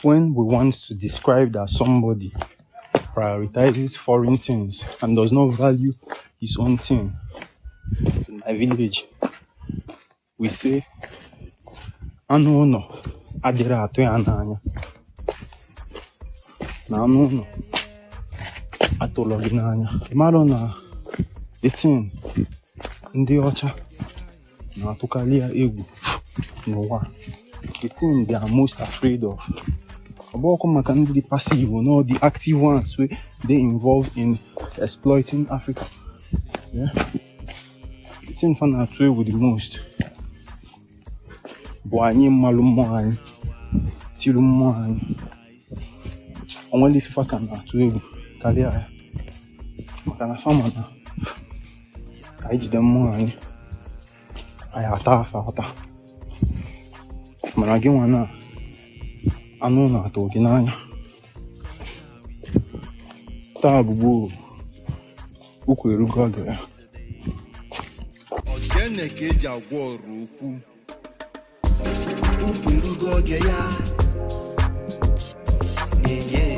When we want to describe that somebody prioritizes foreign things and does not value his own thing, in my village, we say, anụ ụlọ adịrị atụ ya n'anya. Na anụ ụlọ atụlọ gị n'anya. Ị marọ na the thing ndị ọcha na-atụkarị ya egwu n'ụwa, the thing they are most afraid of, ọ bụghịkwa maka ndị dị passive, no, the active ones wey dey involved in exploiting Africa. Yeah. The thing fa na-atụ egwu the most bụ anyị mmalụ mmụọ anyị tiru mmụọ anyị. Onwere ife fa ka na-atụ egwu karịa ya, maka na fa ma na ka anyị jide mmụọ anyị, anyị ata afa ata. Mana gị nwa na anụ na-atụ gị n'anya taa bụ gboo, ukwu erugo oge ya. Ogene ka eji agwa ọrụ okwu. Ukwu erugo oge ya. Yeah.